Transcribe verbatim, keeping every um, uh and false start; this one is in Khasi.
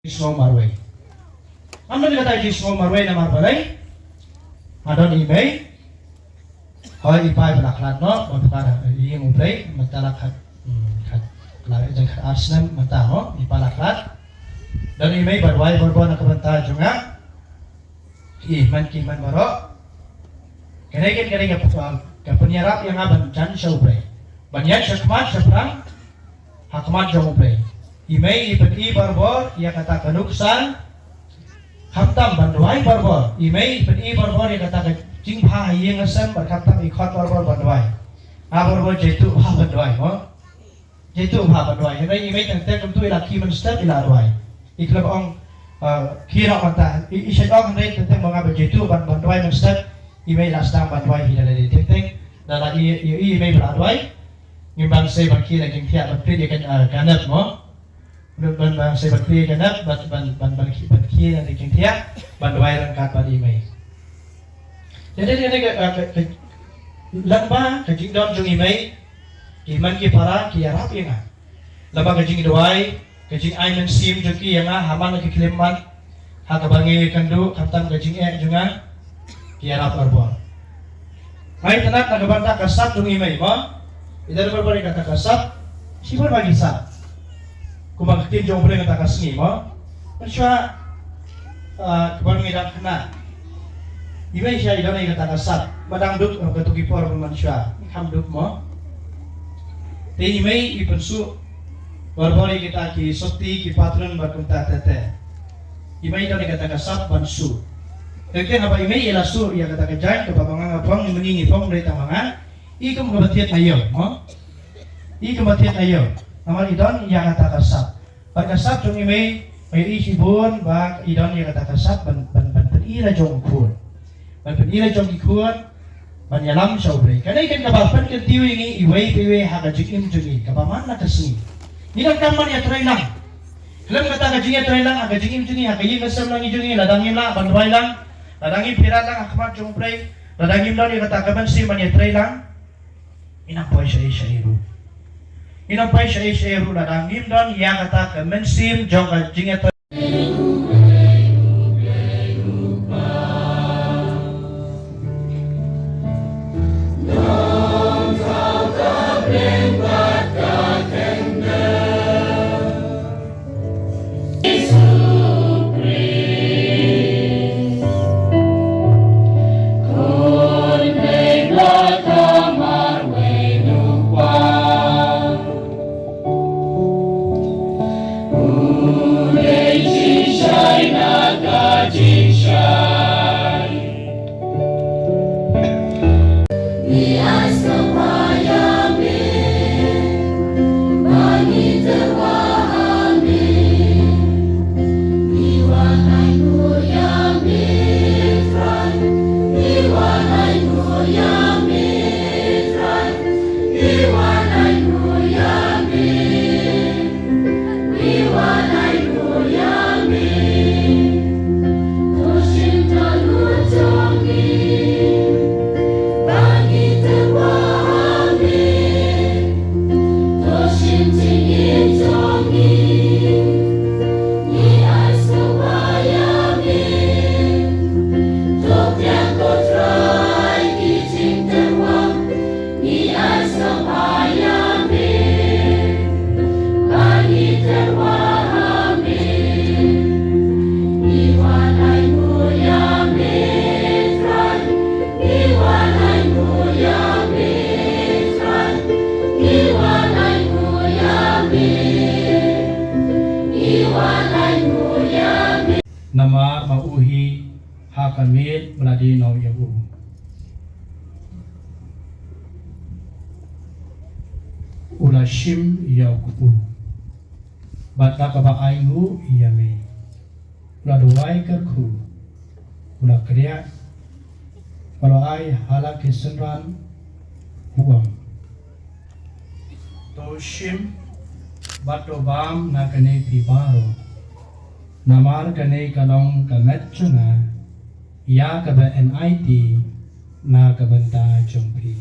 Jingsngew marwei. Ngam don kata jingsngew marwei namar balei? Nga don i mei. Hooid i pa iba la khlad noh, ba pynban ha ïing U Blei, mynta la khat, hmm, khat, la jong khat ar snem mynta mo, i pa la khlad. Don i mei ba duwai barabor na ka bynta jong nga. Ki hynmen ki hynmen baroh. Kane kane ka, ka pynïarap ïa nga ban jan sha U Blei. Ban ïaid sha khmat sha phrang ha khmat jong U Blei. I mei i pyni barabor ïa kata ka nuksan. Khamtam ban duwai barabor. I mei i pyni barabor ïa kata ka jingbha ha ïing ha sem bad khamtam i khot barabor ban duwai. Nga barabor jaituh bha ban duwai mo. Jaituh bha ban duwai. Hynrei i mei teng teng kumtu i la khie mynstep i la duwai. I khlem ong, eh, khie noh mynta. I, i shait ong hynrei teng teng ba nga ba jaituh ban, ban duwai mynstep. I mei la sdang ban duwai hi da lade teng teng. Da la i, i, i mei ba la duwai. Ngim bang sei ban khie na jingthiah ban plie ïa ka, eh, ka nep mo. Ban, ban, ban sei ban plie ïa ka nep, ban, ban, ban, ban khie, ban khie na jingthiah, ban duwai ryngkat bad i mei. Jadi, jadi ka, ka, ka, ka, lem bad ka jingdon jong i mei, ki hynmen ki para, ki ïarap ïa nga. Lem bad ka jingduwai, ka jingai mynsiem jong ki ïa nga, ha man la ki khlem man, ha kaba ngi ïakynduh, khamtam ka jingeh jong nga, ki ïarap barabor. Nga itynnad na ka bynta ka sap jong i mei mo. I don barabor ïa kata ka sap. Shibun ba ki sap. Kumba ka ktien jong U Blei kata ka sngi mo. Mynshuwa, ah, kaba ngi dang khynnah. I mei sha i don ïa kata ka sap. Ba dang duk, eh, kato ki por mynshuwa. Kham duk mo. Te i mei i pynsuh barabor ïa kita ki sotti ki patron bad kumta te te. I mei i don ïa kata ka sap ban suh. Te te haba i mei i la suh ïa kata ka jaiñ kaba ma nga nga phong, ngi ma ngi ngi phong dei tang ma nga. I kum kaba thied na ïew mo. I kum ba thied na ïew. Namar i don ïa kata ka sap. Bad ka sap jong i mei, mei i shibun ba i don ïa kata ka sap ban, ban, ban pyni la jong u khun. Ban pyni la jong ki khun, ban ïalam sha U Blei. Kane kan kaba pynkyntiew ïa ngi iwei pa iwei ha ka jingim jong ngi, kaba man la ka sngi. Ngi donkam ban ïatreilang. Khlem kata ka jingïatreilang, ha ka jingim jong ngi, ha ka ïing ka sem lang jong ngi, lada ngim lah ban duwai lang, lada ngim pyrkhat lang ha khmat jong U Blei, lada ngim don ïa kata ka mynsiem ban ïatreilang. Ngin ym poi shaei shaei ruh. Ngin ym poi shaei shaei ruh lada ngim don ïa kata ka mynsiem jong ka jingïatreilang. Namar ba u hi ha ka miet ba la die noh ïa u. U la shim ïa u kpu. Bad da kaba ainguh ïa me. U la duwai kyrkhu. U la kynriah. Bad u la ai ha la ki synran. U ong, to shim bad to bam na kane phi baroh. Namar kane ka long ka met jong nga, ïa kaba enai na ka bynta jong phi.